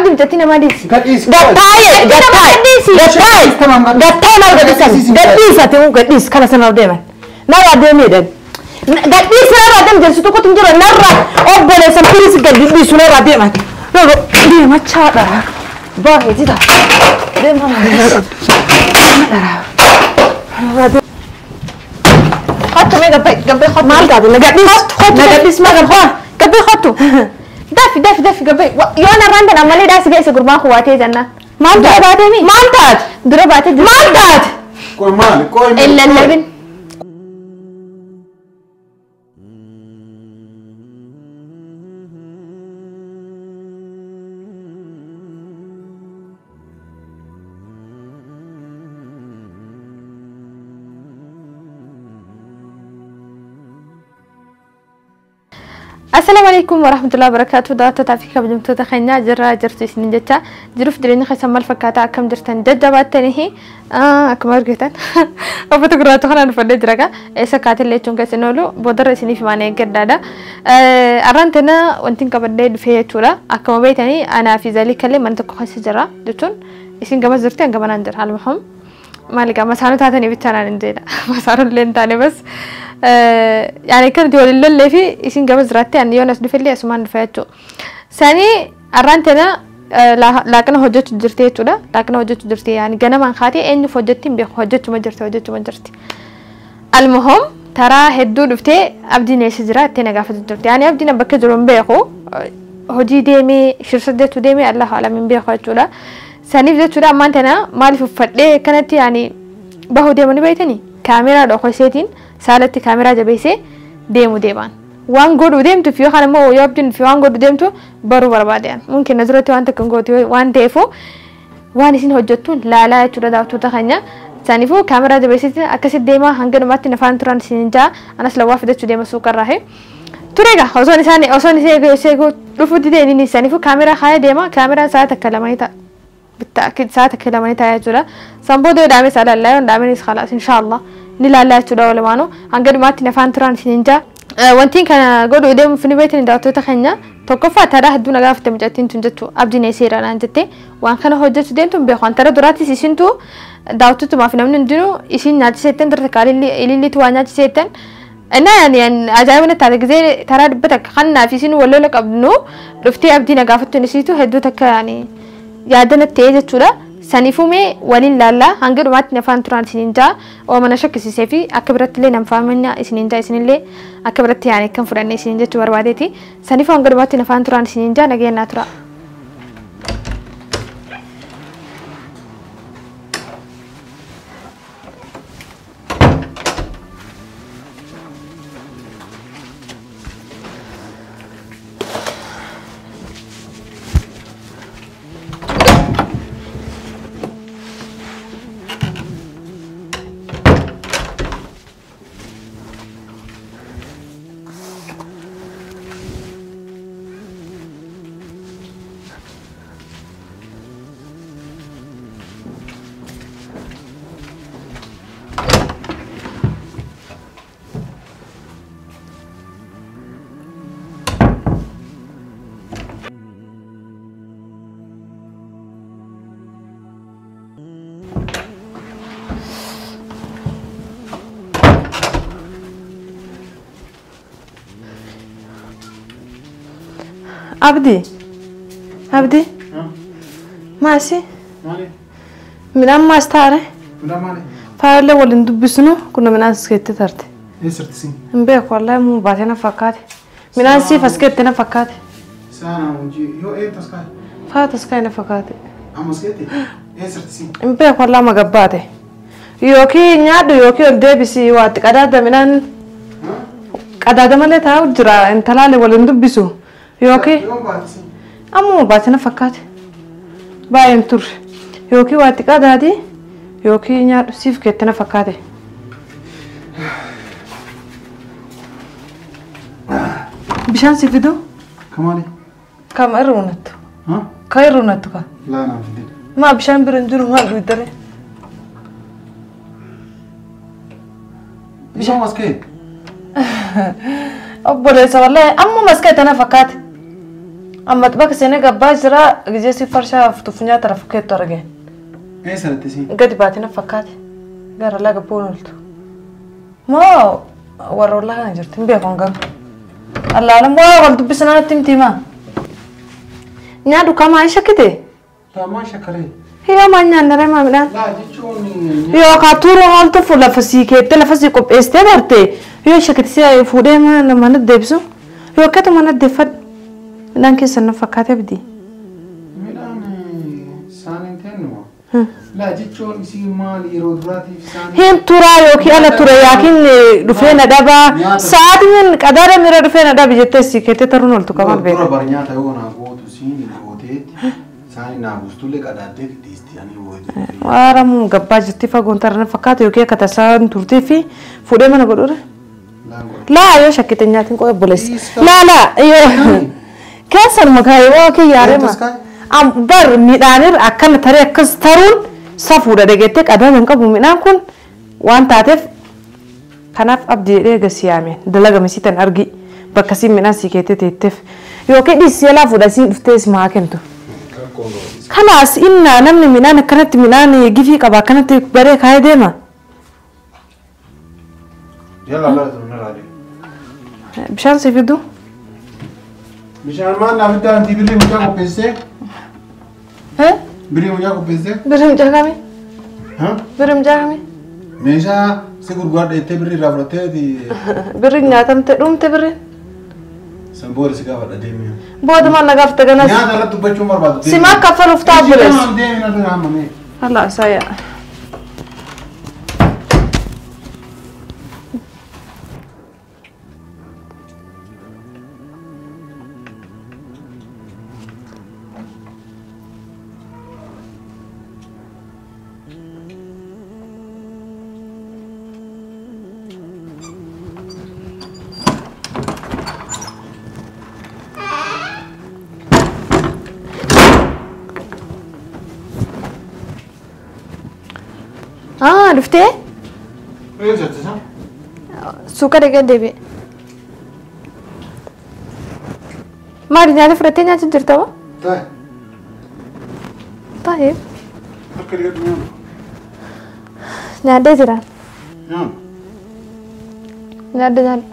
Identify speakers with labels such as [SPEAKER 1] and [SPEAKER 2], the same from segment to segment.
[SPEAKER 1] Abdi mucattii namaa dhiisi.
[SPEAKER 2] Gadhiisi.
[SPEAKER 3] Gattaa'e gattaa'e gattaa'e gattaa'e maal gadhiisan gadhiisa ta'uu gadhiis kana sanaaf deeman narraa deemee gadhiisi narraa deem jedhu tokkotu hin jiru narraa obboleessan piriis gadi dhiisu narraa deeman deemachaadha baay'ee jira deema narraa.
[SPEAKER 1] Kottu mee gabbee gabbee kottu.
[SPEAKER 3] Maal taate na gadhiis na gadhiis maal gabbaa
[SPEAKER 1] Gabbee kottu. Dafi dafi dafi gabbee yoo narraan tan ammallee daasi geesse gurbaan kun waatee jennaan.
[SPEAKER 3] Maal
[SPEAKER 1] Dura
[SPEAKER 3] taate
[SPEAKER 1] baatee mi?
[SPEAKER 3] Maal taate
[SPEAKER 1] Dura baatee
[SPEAKER 3] maal taate
[SPEAKER 2] Qoy maali? Qoy
[SPEAKER 1] Hin lallabin. Assalaamu alaikum warahmatullahi wabarakatuh. Daawwattoota fi kabajamtoota keenyaa jirra jirtu isiniin jecha jiruuf jireenya keessan maal fakkaata akkam jirtan jajjabaattanii akkuma argitan uffata gurraacha kanaan uffadhee jira gaa eessa kaatellee jechuun keessan oolu boodarra isiniif himaan eeggadhaadha. Arraan tana wanti qabadhee dhufee jechuudha. Akkuma beektanii anaa fi Zaliikallee mana tokko keessa jira jechuun isin gamas jirti an gamanaan jira almuhum. Maali gaa masaanuu taatanii bichaa naan hin jedha. Masaanuu illee hin taane bas. Yaani kan nuti waliin lollee fi isin gama jiraatti ani yoon as dhufellee asumaan dhufa jechuudha. Sanii arraan tana laaqana hojjechuu jirti jechuudha. Laaqana hojjechuu jirti yaani ganamaan kaatee eenyuuf hojjetti hin beeku hojjechuma jirti hojjechuma jirti. Almuhum taraa hedduu dhuftee abdiin eessa jira itti na gaafatu jirti. Yaani abdiin bakka jiru hin beeku hojii deemee shirsaddeetu deemee Allahu alam hin beeku jechuudha. Saniif jechuudha ammaan tana maaliif uffadhee kanatti yaani bahuu deemanii beektanii kaameraa dhokoseetiin saalatti kaameraa jabeessee deemu deemaan. Waan godhuu deemtuuf yookaan immoo yoo abdiin fi waan godhuu deemtu baruu barbaadan. Mumkin na duratti waan takka hin gootu waan ta'eefu waan isin hojjettu laalaa jechuudha daawwattoota keenya. Saniifuu kaameraa jabeessitti akkasitti deemaa hanga dhumaatti nafaan turan isin jaa anas lawwaa fidachuu deema suuqarraa. Ture egaa osoon isaan osoon isee eeguu dhufuu didee inni saniifuu kaameraa haaya deema kaameraan sa'a takka lamanii ta'a. بالتأكيد ساعتك لما نتايا جولا سامبودو دامي سالا لا دامي خلاص إن شاء الله نلا جولا ولا مانو هنقد ما تنفان تران سنجا وانتين كان قدو قدام في نبيت ندعوتو تخنيا توقفها ترى هدونا قافت مجاتين تنجتو أبدي نسير أنا جتي وان كان هجت دينتم بيخوان ترى دراتي سيسنتو دعوتو ما في نمن دينو يسين ناتي سيتن درت اللي اللي تو ناتي سيتن أنا يعني عجبني ترى زي ترى بتك خلنا في سين ولا لك أبنو رفتي أبدي نقافت نسيتو هدو تك يعني yaadana ta'ee jechuudha. Saniifuu mee waliin laallaa hanga dhumaatti nafaan turaan isiniin jaa oomana shakkisiisee fi akka biratti illee nan faamina isiniin jaa isinillee akka biratti yaani kan fudhanne isiniin jechuu barbaadeeti. Saniifuu hanga dhumaatti nafaan turaan isiniin jaa nageenyaa tura.
[SPEAKER 3] Abdi Abdi maasi
[SPEAKER 2] Maali?
[SPEAKER 3] Midhaan maas taare
[SPEAKER 2] Midhaan maali?
[SPEAKER 3] Faayillee waliin dubbisnu kun midhaan as keetti tarte.
[SPEAKER 2] Eessatti siin?
[SPEAKER 3] Hin beeku wallaahi muu baatee na fakkaate. Midhaan siif as keetti na fakkaate.
[SPEAKER 2] Saana hojii yoo een taskaa'e?
[SPEAKER 3] Faaya taskaa'e na fakkaate.
[SPEAKER 2] Amma as keetti? Eessatti siin?
[SPEAKER 3] Hin beeku wallaahi ma gabbaate. Yookiin nyaadhu yookiin ol deebisi waatti qadaada midhaan qadaada malee taa'u jira intalaalee waliin dubbisu. Yookiin ammoo baatee na fakkaate. Baay'een turre. Yookiin waatti qadaadi yookiin nyaadhu siif keetti na fakkaate. Bishaan si fiduu?
[SPEAKER 2] Kamaali?
[SPEAKER 3] Kam irra unattu? Ka irra unattu ka?
[SPEAKER 2] Laa naan fidin.
[SPEAKER 3] Maa bishaan bira hin jiru maal guuttare?
[SPEAKER 2] Bishaan mas ka'e?
[SPEAKER 3] Obboleessa wallaahi amma mas ka'e tana fakkaate. Amma bakka seenee gabbaa jira gijee farshaa tufunyaa taraaf keettu argeen.
[SPEAKER 2] Eessatti siin?
[SPEAKER 3] Gadi baatina fakkaate. Gara laga bu'uun ooltu. Moo warra ollaa kana jirti hin beeku hangamu. Allaalam waa wal dubbisanaa natti himti himaa. Nyaadhu kamaa hin shakkite?
[SPEAKER 2] Taamaa shakkaree.
[SPEAKER 3] Hiyyaa maan nyaannaree maa midhaan?
[SPEAKER 2] Laa jechuun.
[SPEAKER 3] Yookaan turuun ooltu lafa sii keettee lafa sii qopheessitee barte yoo shakkite si fuudhee mana deebisu yookaan mana deeffadhu. Midhaan keessan na fakkaatee bidi.
[SPEAKER 2] Midhaan saaniin teenuma. Laa jechuun isii maal yeroo duraatiif saanii.
[SPEAKER 3] Hin turaa yookiin ala ture yookiin dhufee na dhabaa sa'aatiin qadaada mira dhufee na dhabi jettee sii keettee taruun ooltu qaban beeku.
[SPEAKER 2] Dura bar nyaata yoo naa gootu siin gooteetti saanii naa buustullee qadaaddee dhiisti ani wayii.
[SPEAKER 3] Waaramuun gabbaa jirti fagoon tarana fakkaatu yookiin akka tasaan turtii fi fuudhee mana godhuure. Laa yoo shakkite nyaatiin qofa obboleessi. Laa laa yoo keessan makaa yoo kee yaarema. Bar midhaanirra akkana taree akkas taruun safuudha dhageettee qadaada hin qabu midhaan kun waan taateef kanaaf abdii jedhee gasi yaameen dalagame sii tan argi bakka siin midhaan sii keettee teetteef yookiin dhiisii alaa fuudha siin dhuftee si maa kentu. Kanaas innaa namni midhaan akkanatti midhaan gifii qaba akkanatti baree kaayee deema. Bishaan si fidu.
[SPEAKER 2] Bishaan maal naaf itti aantii birrii mucaa qopheessee? Birrii mucaa qopheessee?
[SPEAKER 3] Birrii mucaa kamii? Birrii mucaa kamii?
[SPEAKER 2] Meeshaa si gurguraadha jettee birrii irraa fudhattee.
[SPEAKER 3] Birrii nyaatamte dhumte birrii.
[SPEAKER 2] San booda si gaafadha deemee.
[SPEAKER 3] Booda maal na gaafate ganas?
[SPEAKER 2] Nyaata irratti dubbachuun barbaadu.
[SPEAKER 3] Si maal kaffaluuf ta'a bulees?
[SPEAKER 2] Deemee na dura hammamee.
[SPEAKER 3] Hala saya.
[SPEAKER 1] Dhuftee?
[SPEAKER 2] Eessatti isaa?
[SPEAKER 1] Suuqa dhaqee deebi'e. Maali nyaata fudhattee nyaachuu jirta moo?
[SPEAKER 2] Taa'e.
[SPEAKER 1] Taa'e.
[SPEAKER 2] Harka dhiqadhu nyaadhu.
[SPEAKER 1] Nyaadhee jira.
[SPEAKER 2] Nyaadhu.
[SPEAKER 1] Nyaadhe nyaadhu.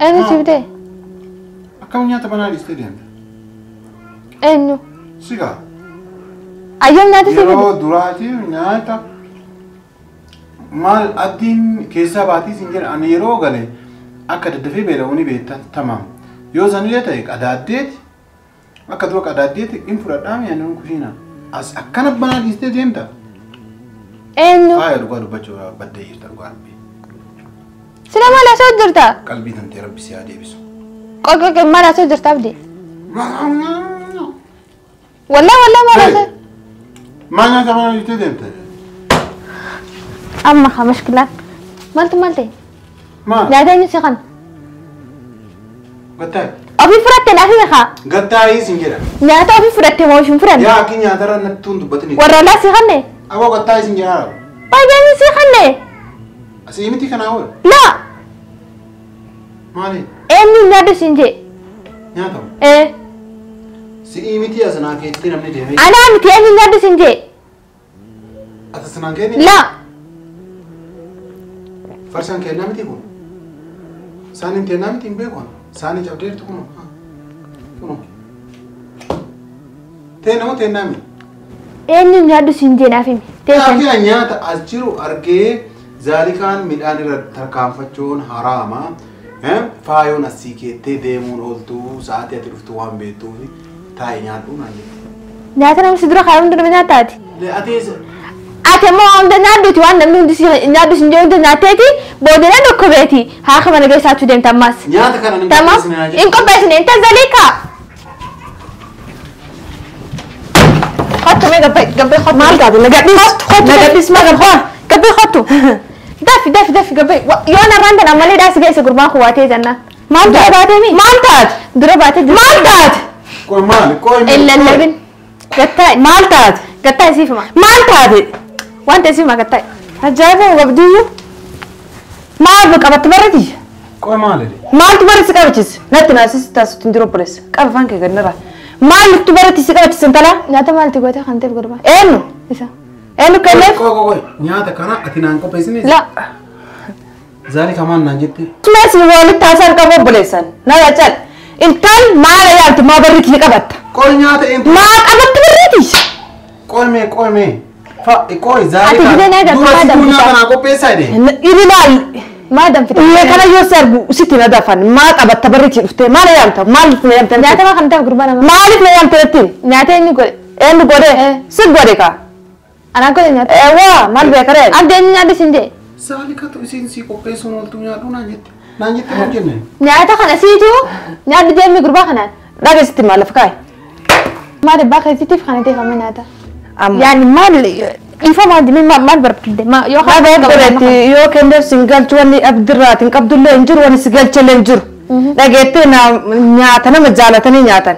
[SPEAKER 1] Eenyu si fidee?
[SPEAKER 2] Akkam nyaata banaa dhiistee deemte?
[SPEAKER 1] Eenyu?
[SPEAKER 2] Sigaa.
[SPEAKER 1] Ayyoom nyaata si fide?
[SPEAKER 2] Yeroo duraatiif nyaata maal addiin keessaa baatii siin jedhan ani yeroo gale akka daddafee beela'uu ni beekta tamaam. Yoo sanillee ta'e qadaaddeeti akka dura qadaaddeeti hin fudhadhaa mi'a nuun kushiina. As akkana banaa dhiistee deemta.
[SPEAKER 1] Eenyu?
[SPEAKER 2] Faaya dhugaa dubbachuu baddee jirta dhugaa rabbi.
[SPEAKER 1] Sila maal haasa'u jirta?
[SPEAKER 2] Qalbii tantee rabbi si haa deebisu.
[SPEAKER 1] Qoqqoqqe maal haasa'u jirta abdii? Wallah wallah maal haasa'u?
[SPEAKER 2] Maal nyaata banaa dhiistee deemta?
[SPEAKER 1] Amma haa mashkilaan. Maaltu maal ta'e?
[SPEAKER 2] Maal?
[SPEAKER 1] Nyaata eenyu si kana?
[SPEAKER 2] Gattaa'e.
[SPEAKER 1] Ofii fudhattee naaf himi haa.
[SPEAKER 2] Gattaa'ee siin jedha.
[SPEAKER 1] Nyaata ofii fudhattee moo ofii hin fudhanne?
[SPEAKER 2] Yaa akki nyaatarra natti tun dubbatini.
[SPEAKER 1] Warra alaa si kanne?
[SPEAKER 2] Aboo gattaa'ee siin jedhaa.
[SPEAKER 1] Baay'ee eenyu si kanne?
[SPEAKER 2] Asii miti kanaa oolu.
[SPEAKER 1] Laa.
[SPEAKER 2] Maali?
[SPEAKER 1] Eenyu nyaadhu siin jee?
[SPEAKER 2] Nyaatamu?
[SPEAKER 1] Ee.
[SPEAKER 2] Si'ii miti asanaa keetti namni deemee.
[SPEAKER 1] Anaa miti eenyu nyaadhu siin jee?
[SPEAKER 2] Ati asanaa keetti?
[SPEAKER 1] Laa.
[SPEAKER 2] Farshaan kennaa miti kun? Saaniin kennaa miti hin beeku. Saanii cabdeertu kun. Kun. Teenna moo teennaa miti?
[SPEAKER 1] Eenyu nyaadhu siin jee naaf himi.
[SPEAKER 2] Teessee. Nyaata as jiru argee zaalikaan midhaan irra tarkaanfachuun haraama. Faayoon asii keettee deemuun ooltu sa'aatii ati dhuftu waan beektuuf taa'ee nyaadhu naan jette.
[SPEAKER 1] Nyaata namni si dura kaa'e hundi nama nyaataati.
[SPEAKER 2] Ati
[SPEAKER 1] Ati immoo hunda nyaadhuuti waan namni hundi nyaadhu siin jedhu hunda nyaatteeti booda na dhukkubeeti haa mana geessaachuu deemta ammas.
[SPEAKER 2] Nyaata kana hin qopheessine naa
[SPEAKER 1] Hin qopheessine inta zaliika. Kottu mee gabbee gabbee kottu.
[SPEAKER 3] Maal taate na gadhiis. Na gadhiis maa gabbaa.
[SPEAKER 1] Gabbee kottu. Dafi dafi dafi gabbee yoo narraan tan ammallee daasi geesse gurbaan kun waatee jennaan.
[SPEAKER 3] Maal
[SPEAKER 1] Dura
[SPEAKER 3] taate?
[SPEAKER 1] baatee mi?
[SPEAKER 3] Maal taate?
[SPEAKER 1] Dura baatee jirti.
[SPEAKER 3] Maal taate?
[SPEAKER 2] Qoy maali? Qoy
[SPEAKER 1] Illallabin. Gattaa
[SPEAKER 3] Maal taate?
[SPEAKER 1] gattaa isiifuma.
[SPEAKER 3] Maal taate?
[SPEAKER 1] Wanta isiifuma gattaa.
[SPEAKER 3] Ajaa'iba qabdiyyuu. Maal qabatte barreeti?
[SPEAKER 2] Qoy maali?
[SPEAKER 3] Maaltu bara si qabachise? Natti naasisi taasisu hin jiru obboleessa. Qaba afaan kee gad narraa. Maaltu bara si qabachise intala?
[SPEAKER 1] Nyaata maalti goote kan ta'eef gurbaa?
[SPEAKER 3] Eenyu?
[SPEAKER 1] Isa.
[SPEAKER 3] Eenyu kenneef?
[SPEAKER 2] Qoy qoy qoy nyaata kana ati naan qopheessine?
[SPEAKER 1] La.
[SPEAKER 2] Zaalika maal naan jette?
[SPEAKER 3] Sumees walitti haasaan qabu obboleessan. Narraa cal. Intal maala yaamti maa barriitii ni qabatta.
[SPEAKER 2] Qoy nyaata eenyu?
[SPEAKER 3] Maa qabatta barriitii?
[SPEAKER 2] Qoy mee qoy mee. Fa qoy zaalika.
[SPEAKER 1] Ati gidee na
[SPEAKER 2] Dura
[SPEAKER 1] agartu maa
[SPEAKER 2] situu
[SPEAKER 1] danfita?
[SPEAKER 2] nyaata naa qopheessaa jedhe.
[SPEAKER 3] Inni maal?
[SPEAKER 1] Maa danfita?
[SPEAKER 3] Inni kana yoo si argu sitti na dafan maa qabatta barriitii dhuftee maala yaamta maaliif na yaamta?
[SPEAKER 1] Nyaata maa kan ta'eef gurbaa nama?
[SPEAKER 3] Maaliif na yaamta jettiin?
[SPEAKER 1] Nyaata eenyu godhe?
[SPEAKER 3] Eenyu godhe? Si godhe kaa?
[SPEAKER 1] Anaa godhe nyaata.
[SPEAKER 3] Eewwa maal beekaree?
[SPEAKER 1] Abdi eenyu nyaadhu siin jedhe?
[SPEAKER 2] Zaalikatu isiin si qopheessuun ooltu nyaadhu naan jette. Naan jette maal jenne?
[SPEAKER 1] Nyaata kana siitu nyaadhu deemmi gurbaa kanaan.
[SPEAKER 3] Dhageessitti maal lafa kaa'i?
[SPEAKER 1] Maal abbaa keessiitiif kana ta'eef amma nyaata.
[SPEAKER 3] Amma.
[SPEAKER 1] Yaani maal ifa maal jimii maal barbaadde? Yoo
[SPEAKER 3] Dhagaa obboleetti yoo kenneef sin galchu wanni abdirraatiin qabdullee hin jiru wanni si galchallee hin jiru. Dhageettee nyaata nama jaalatanii nyaatan.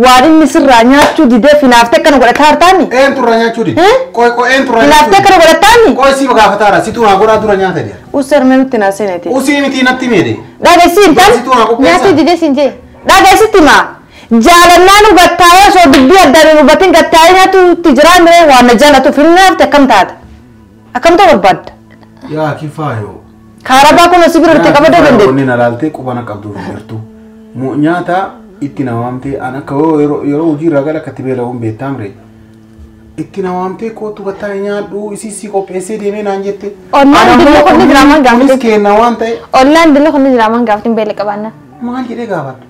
[SPEAKER 3] Waan inni sirraa nyaachuu didee finaaftee akkana godhataa hartaani?
[SPEAKER 2] Eentu irraa nyaachuu dide? Qoy qoy eentu irraa
[SPEAKER 3] Finaaftee akkana godhataani?
[SPEAKER 2] Qoy si gaafataara situu naa godhaa dura nyaata jedhe.
[SPEAKER 3] Useer mee nutti naa seeneeti.
[SPEAKER 2] Usii miti natti meede.
[SPEAKER 3] Dhageessi intal
[SPEAKER 2] Situu naa qopheessaa.
[SPEAKER 1] Nyaata didee siin jedhe.
[SPEAKER 3] Dhageessitti maa? Jaalannaan hubattaa'ee osoo dubbii addaan hin hubatin gattaa'ee nyaatutti jiraa miree waan na jaalatuuf hin naafte akkam taata? Akkam ta'u barbaadda?
[SPEAKER 2] Yaa kifaayoo.
[SPEAKER 3] Kaarabaa kun si bira itti qabaduu dandeetti.
[SPEAKER 2] Wanni na laaltee qubana qabduuf hin jirtu. Nyaata itti na waamtee an akka yeroo hojii irraa gara akka itti beela'uun beektaa mire. Itti na waamtee kootu gattaa'ee nyaadhu isii si qopheessee deemee naan jette.
[SPEAKER 1] Ollaan dillee kun ni jiraamaan gaafate.
[SPEAKER 2] Kunis kenna waan ta'e
[SPEAKER 1] Ollaan dillee kun ni jiraamaan gaafatin beela qabaanna.
[SPEAKER 2] maal jedhee gaafadha?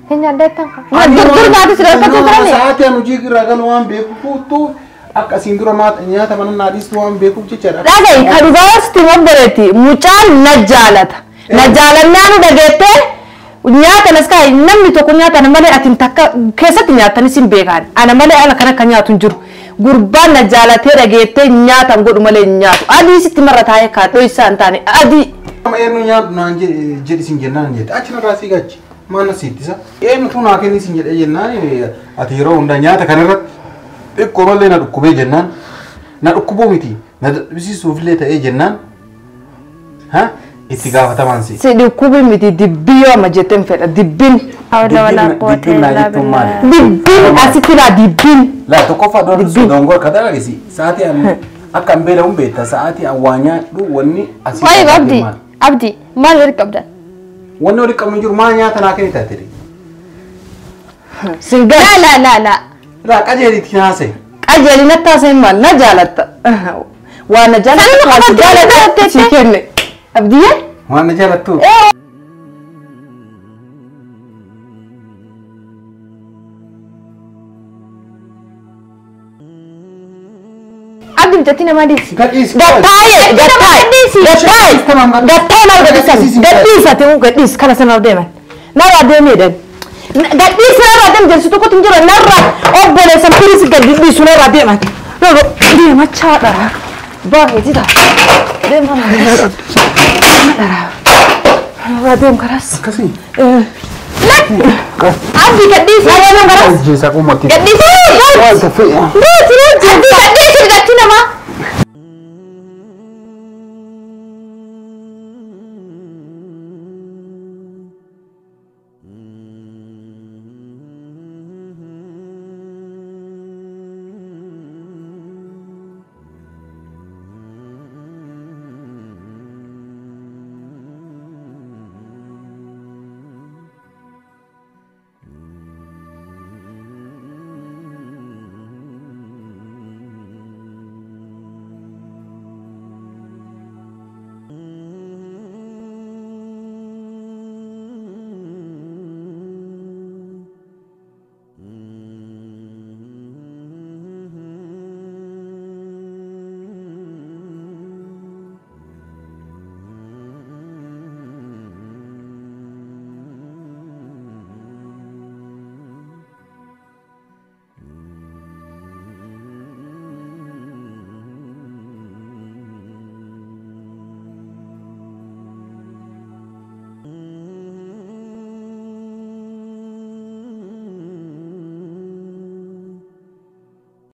[SPEAKER 1] Hin nyaadda Maal dur nyaata si dhorkachuu turani?
[SPEAKER 2] Sa'aatii an hojii irraa galu waan beekuuf akka asiin dura nyaata mana naa dhiistu waan beekuuf jechaadha.
[SPEAKER 3] Dhaga'i kan dhugaasti obboleetti mucaan na jaalata. Na jaalannaan dhageettee nyaata nas kaa'e namni tokko nyaata ana malee ati takka keessatti nyaatanis hin beekan. Ana malee ala kana kan nyaatu hin jiru. Gurbaan na jaalatee dhageettee nyaata hin godhu malee hin nyaatu. Adii sitti marra taa'ee kaadhoo isaa hin taane adii.
[SPEAKER 2] Eenyu nyaadhu naan jedhi siin jennaan jette achi narraa sii gachi maal na siittisa. Eenyutu naa kenni siin jedhee jennaan ati yeroo hundaa nyaata kanarratti xiqqoo malee na dhukkubee jennaan na dhukkubuu miti na dadhabsiisuufillee ta'ee jennaan ha itti gaafatamaan si.
[SPEAKER 3] Si dhukkubi miti dibbii yoo amma jettee hin fedha dibbiin.
[SPEAKER 1] Hawla walaa quwwata
[SPEAKER 2] Dibbiin naa
[SPEAKER 1] illaa
[SPEAKER 2] jettuun maali?
[SPEAKER 1] billaah.
[SPEAKER 3] Dibbiin asitti laa dibbiin.
[SPEAKER 2] Laa tokkoffaa dura dongor ka dalagisi sa'aatii an akka hin beela'uun beekta sa'aatii an waa nyaadhu wanni asii.
[SPEAKER 1] Waayee Abdi Abdi maal walitti qabdan?
[SPEAKER 2] Wanni walitti qabnu jiru maal nyaata naa kenni taate?
[SPEAKER 3] Sin
[SPEAKER 1] Laa
[SPEAKER 3] galchu.
[SPEAKER 1] laa laa laa.
[SPEAKER 2] Laa qajeelitti haasa'e.
[SPEAKER 3] Qajeelina taasise maal na jaalatta. Waan na jaalattu waan si jaalattu si kenne. Abdiyyee?
[SPEAKER 2] Waan na jaalattu.
[SPEAKER 1] Abdi mijatti namaa dhiisi.
[SPEAKER 2] Gadhiisi.
[SPEAKER 3] Gattaaye gattaaye gattaaye gattaaye maal gadhiisan gadhiisate uu gadhiis kana sana deeman narraa deemee dhan gadhiisi narraa deem jedhu tokkotu hin jiru narraa obboleessan firiis gadhiisu narraa deeman deemachaa dhara baay'ee ta'a deema dhara narraa deem karas
[SPEAKER 2] Akkasii.
[SPEAKER 1] Abdi gadhiisi.
[SPEAKER 3] narraa deem karas
[SPEAKER 2] Hojjeessaa qummatti.
[SPEAKER 1] Gadhiisi.
[SPEAKER 2] Wanta fe'e.
[SPEAKER 1] Abdi gadhiisi mijatti namaa.